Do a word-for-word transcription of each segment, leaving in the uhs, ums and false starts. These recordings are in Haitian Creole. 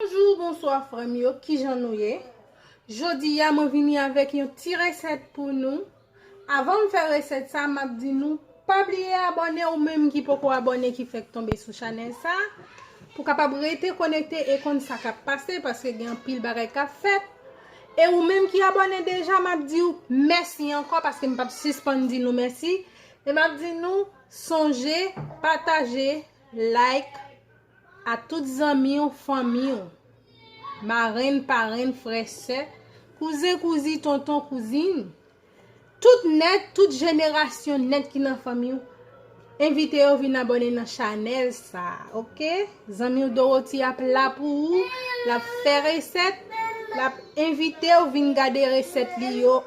Bonjou, bonswa frè m yo, kijan nou ye? Jodi a mwen vini avèk yon ti resèt pou nou. Avan m fè resèt sa, m ap di nou, pa bliye abòne, ou menm ki poko abòne ki fèk tonbe sou chanèl sa, pou kapab rete konekte e konn sa k ap pase, paske gen anpil bagay k ap fèt. E ou menm ki abòne deja, m ap di w mèsi ankò, paske m p ap sispann di nou mèsi. E m ap di nou, sonje pataje, like, a tout zanmi w, fanmi w, marenn, parenn, frè, sè, kouzen, kouzin, tonton, kouzin, tout nèt, tout jenerasyon nèt ki nan fanmi w, envite yo vin abòne nan chanèl sa, oke? Zanmi w Dorothy ap la pou ou, l ap fè resèt, l ap envite w vin gade resèt li yo.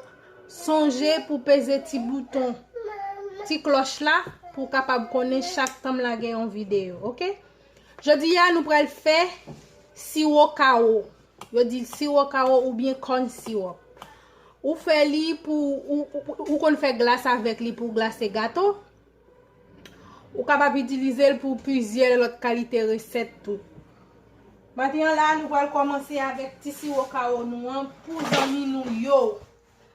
Sonje pou peze ti bouton, ti klòch la, pou w kapab konnen chak tan m lage yon videyo, oke? Jodi a, nou pral fè siwo kawo. Yo di siwo kawo oubyen corn syrup. Ou fè li pou, ou, ou, ou konn fè glas avèk li pou glase gato. Ou kapab itilize l pou plizyè lòt kalite resèt tou. Maten an la, nou pral kòmanse avèk ti siwo kawo nou an pou zanmi nou yo.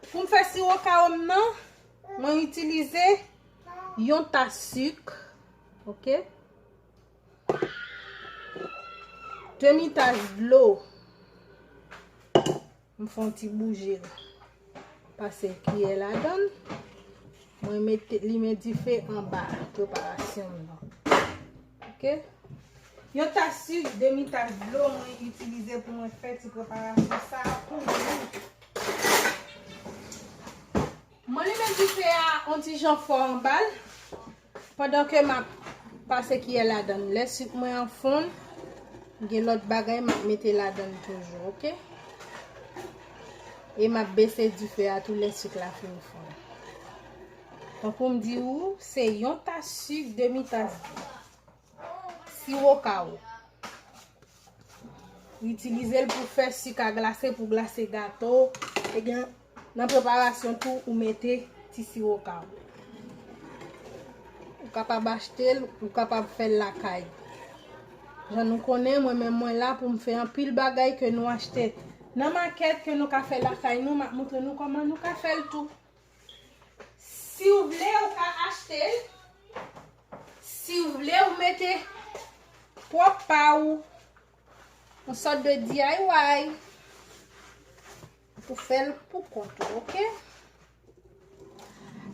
Pou m fè siwo kawo m nan, mwen itilize yon tas sik, oke? Demi tas dlo. M fè yon ti bouje l. Pase kiyè ladan l. Mwen mete, limen dife anba preparasyon m nan. Oke? Yon tas sik, demi tas dlo, mwen itilize pou mwen fè ti preparasyon sa a pou nou. Mwen limen dife a yon ti jan fò anba l, pandan ke m ap pase kiyè ladan l. Lè sik mwen an fonn, gen lòt bagay m ap mete ladan l toujou, oke? E m ap bese dife a tou lè sik la fin fonn. Tankou m di ou, se yon tas sik, demi tas dlo. Siwo kawo. Itilize l pou fè sik a glase, pou glase gato. E gen, nan preparasyon tou, ou mete ti siwo kawo. Ou kapab achte l, ou kapab fè l lakay. Jan nou konnen, mwen menm mwen la pou m fè anpil bagay ke nou achte nan makèt, ke nou ka fè lakay nou, m ap montre nou kòman nou ka fè l tou. Si w vle, ou ka achte l. Si w vle, ou mete pwòp pa ou. Yon sòt de D I Y. Ou fè l pou kont ou, oke?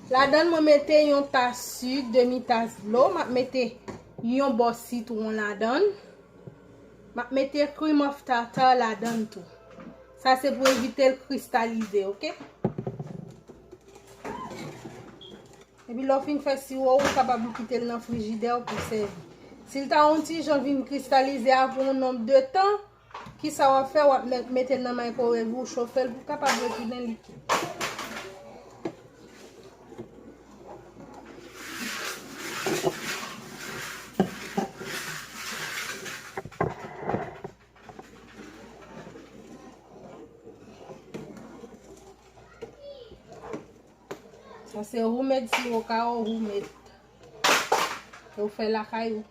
Ladan l, mwen mete yon tas sik, demi tas dlo. M ap mete yon bò sitwon ladan l. M ap mete cream of tartar ladan l tou. Sa se pou evite l kristalize, oke? Epi lè w fin fè siwo, ou kapab kite l nan frijidè w pou sèvi. Si l ta yon ti jan vin kristalize apre yon nonb de tan, kisa w ap fè? W ap mèt, mete l nan microwave ou chofe l pou kapab retounen likid. Sa se homemade siwo kawo, homemade. Ke w fè lakay ou.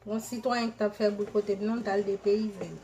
Yon sitwayen ki t ap fè bri kote m nan, m t al depeyize l.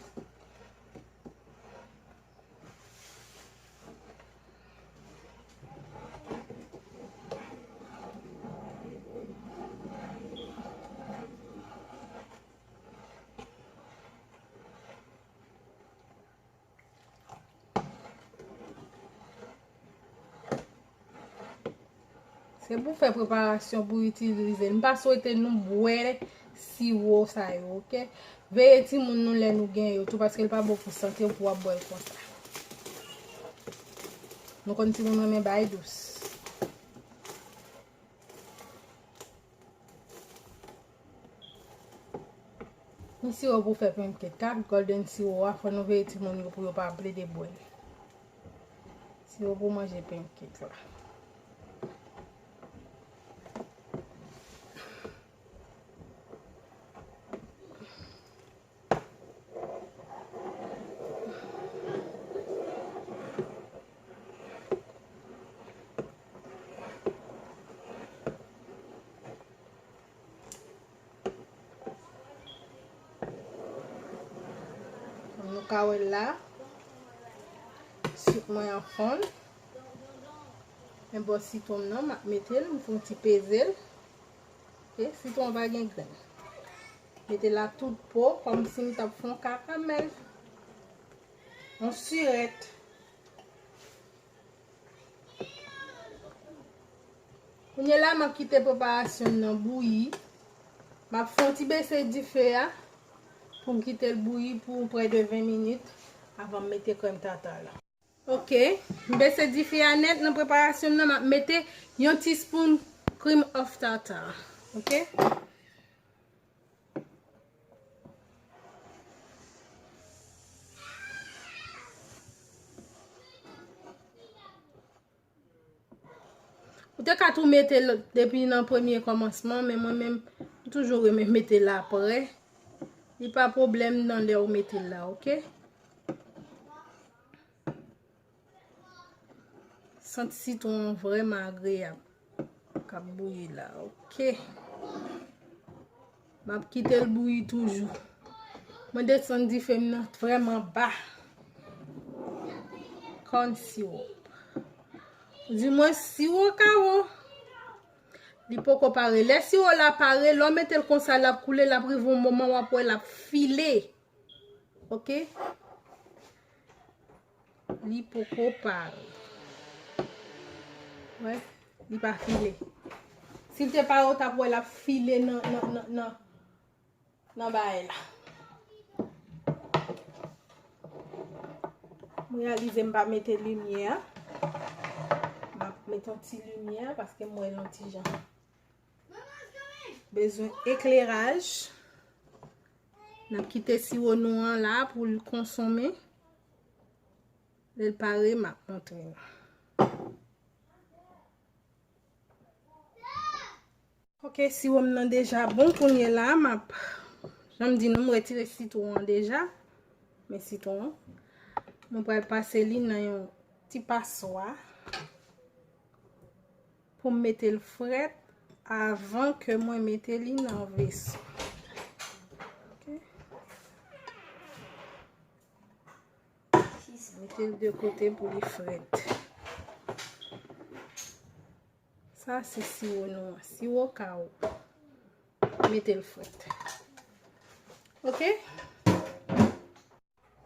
Se pou fè preparasyon pou itilize l. M pa swete nou bwè siwo sa yo, oke? Veye timoun nou lè nou gen yo tou, paske l pa bon pou sante w pou w ap bwè l konsa. Nou konn timoun renmen bagay dous. Ni siwo pou fè pancake la, golden siwo a, fò nou veye timoun yo pou yo pa plede bwè l. Siwo pou manje pancake la. Nou ka wè la, sik mwen an fonn. Men bò sitwon m nan, m ap mete l, m fè yon ti peze l. Oke, sitwon pa gen grenn. Mete l a tout po, kòmsi m t ap fè yon karamèl. Yon sirèt. Kounye la, m ap kite preparasyon m nan bouyi. M ap fè yon ti bese dife a pou m kite l bouyi pou prè de ven minit avan m mete krèm tata la. Oke, m bese dife a nèt nan preparasyon m nan, m ap mete yon ti spoon cream of tartar. Oke? Ou te ka tou mete l depi nan premye kòmansman, men mwen menm, m toujou renmen mete l aprè. Li pa pwoblèm nan lè ou mete l la, oke? Sant sitwon an vrèman agreyab. K ap bouyi la, oke. M ap kite l bouyi toujou. Mwen desann dife m nan vrèman ba. Kòn siwòp. Di mwen siwo kawo. Li poko pare. Lè siwo la pare, lè w mete l konsa, l ap koule, l ap rive yon moman w ap wè l ap file. Oke? Li poko pare. Wè, li pa file. Si l te pare, w t ap wè l ap file nan, nan, nan, nan, nan bagay la. M reyalize m pa mete limyè a. M ap mete yon ti limyè paske m wè l yon ti jan bezwen ekleraj. N ap kite siwo nou an la pou l konsonmen. Lè l pare, m ap montre nou. Oke, siwo m nan deja bon kounye la. M ap, jan m di nou, m retire sitwon an deja. Men sitwon an. Mwen pral pase li nan yon ti paswa pou m mete l frèt avan ke mwen mete li nan veso. Oke. Mete l de kote pou li frèt. Sa se siwo nou an, siwo kawo. Mete l frèt. Oke?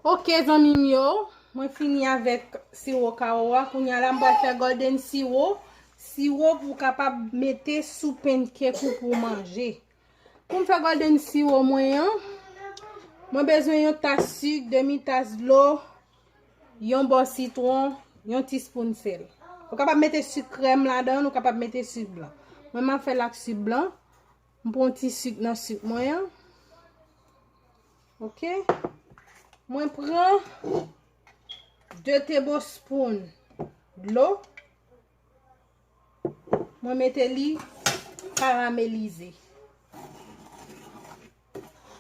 Oke, zanmi m yo, mwen fini avèk siwo kawo a. Kounye a la, m pral fè golden siwo. Siwo pou w kapab mete sou pancake ou pou w manje. Pou m fè golden siwo mwen an, mwen bezwen yon tas sik, demi tas dlo, yon bò sitwon, yon ti spoon sèl. Ou kapab mete sik krèm ladan, ou kapab mete sik blan. Mwen, m ap fè l ak sik blan. M pran ti sik nan sik mwen an. Oke. Mwen pran de tablespoon dlo. Mwen mete li karamelize.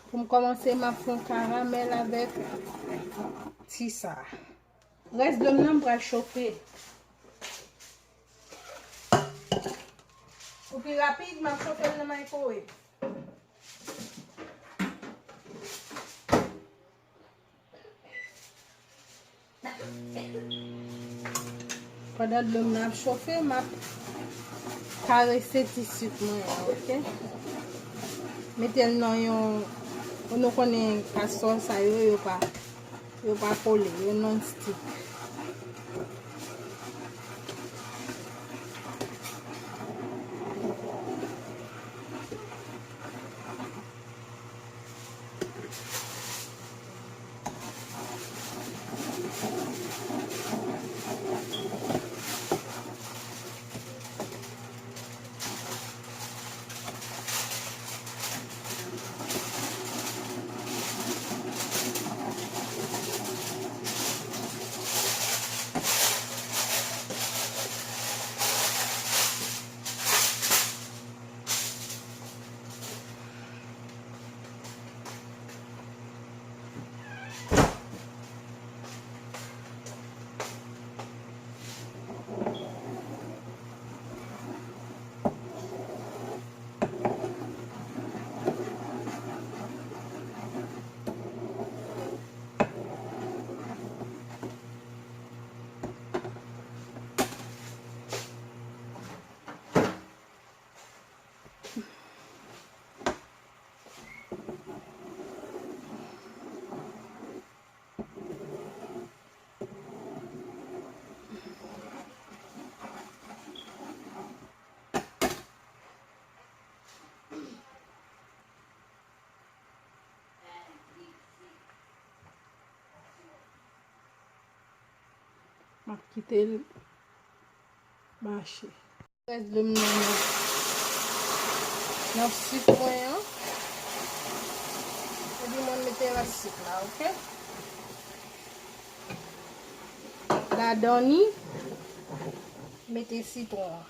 Pou m kòmanse, m ap fè yon karamèl avèk ti sa. Rès dlo m nan, m pral chofe. Pou pi rapid, m ap chofe l nan microwave. Pandan dlo m nan ap chofe, m ap karese ti sik mwen an, oke? Mete l nan yon, nou konnen kastò sa yo, yo pa, yo pa kole, yo non stick. M ap kite l mache. Rès dlo m nan, nan sik mwen an. Epi mwen mete rès sik la, oke? Ladan li, mete sitwon an.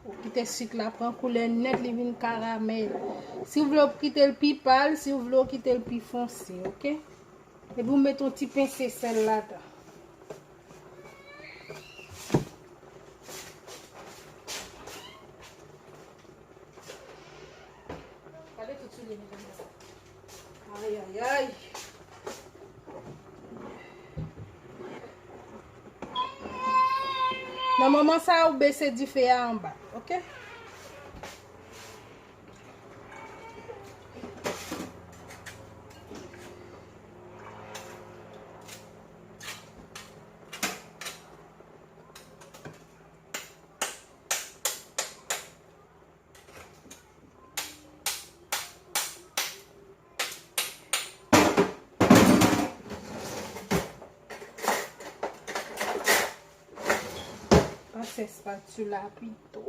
Ou kite sik la pran koulè nèt, li vin karamèl. Si w vle w kite l pi pal, si w vle w kite l pi fonse, oke? Epi w met yon ti pense sèl ladan. Gade tout soulye m gen la. Ay, ay, ay. Nan moman sa a, ou bese dife a anba, oke? Pase espatula pito.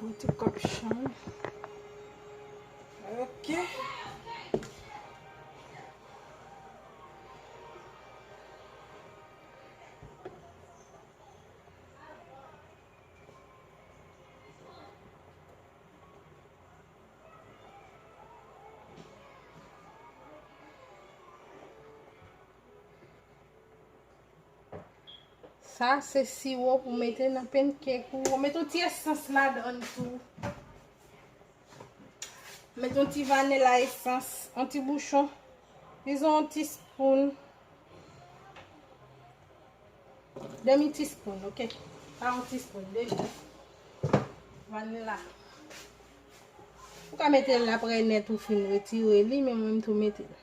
Yon ti kòp chanm. Oke. Sa se siwo pou mete nan pancake ou. Ou met yon ti esans ladan tou. Met yon ti vanilla esans, yon ti bouchon. Dizon yon ti spoon. Demi ti spoon, oke? Pa yon ti spoon, de. Vanilla. Ou ka mete l apre nèt ou fin retire li, men mwen m tou mete l.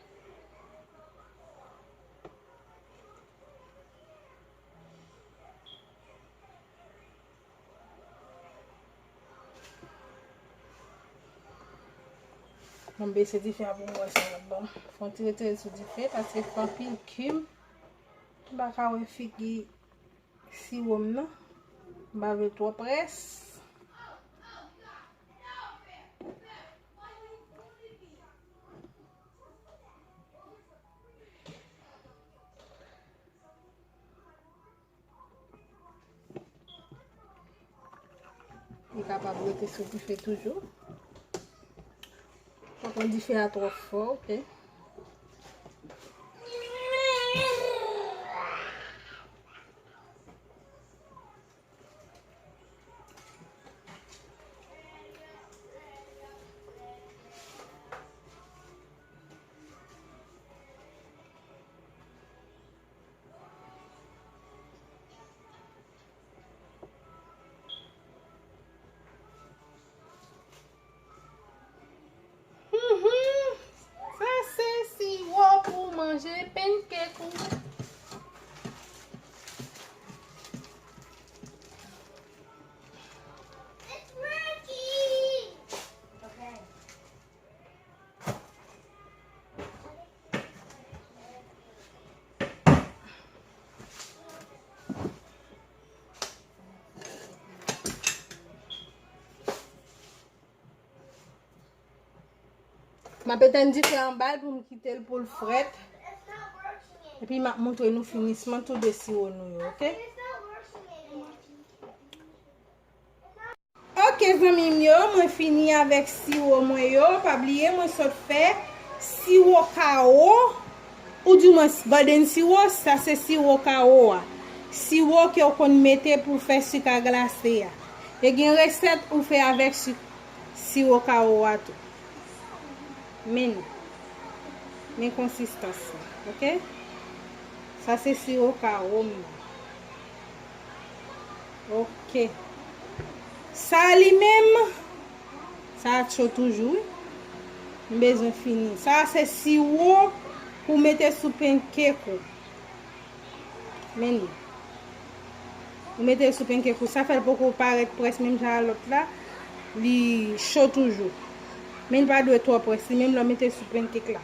Mwen bese dife a pou m wè sa l ap ban m. Fè yon ti retire l sou dife, paske fè anpil kim. M pa ka wè figi siwo m nan. M pa vle l twò près. Li kapab rete sou dife toujou. Pa pran dife a twò fò, oke? Mhm. Sa se siwo pou manje pancake ou. M ap etenn dife anba l pou m kite l pou l frèt. Epi m ap montre nou finisman tou de siwo nou yo, oke? Oke, zanmi m yo, mwen fini avèk siwo mwen yo. Pa bliye, mwen sot fè siwo kawo, oudimwens golden siwo, sa se siwo kawo a. Siwo ke w konn mete pou fè sik a glase a. E gen resèt ou fè avèk si- siwo kawo a tou. Men, men konsistans la, oke? Sa se siwo kawo m nan. Oke. Sa li menm, sa cho toujou, wi. M bezwen fini. Sa se siwo pou mete sou pancake ou. Men li. Ou mete l sou pancake ou. Sa fè l poko parèt près menm jan a lòt la. Li cho toujou. Men li pa dwe twò près. Li menm lè w mete l sou pancake la.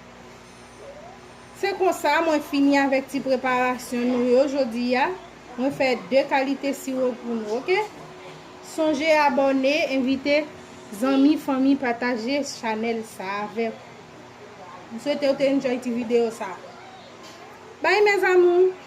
Se konsa, mwen fini avèk ti preparasyon nou yo jodi a. Mwen fè de kalite siwo pou nou, oke? Sonje abòne, envite zanmi, fanmi, pataje chanèl sa avèk ou. M swete w te enjoy ti videyo sa. Bye, mes amours!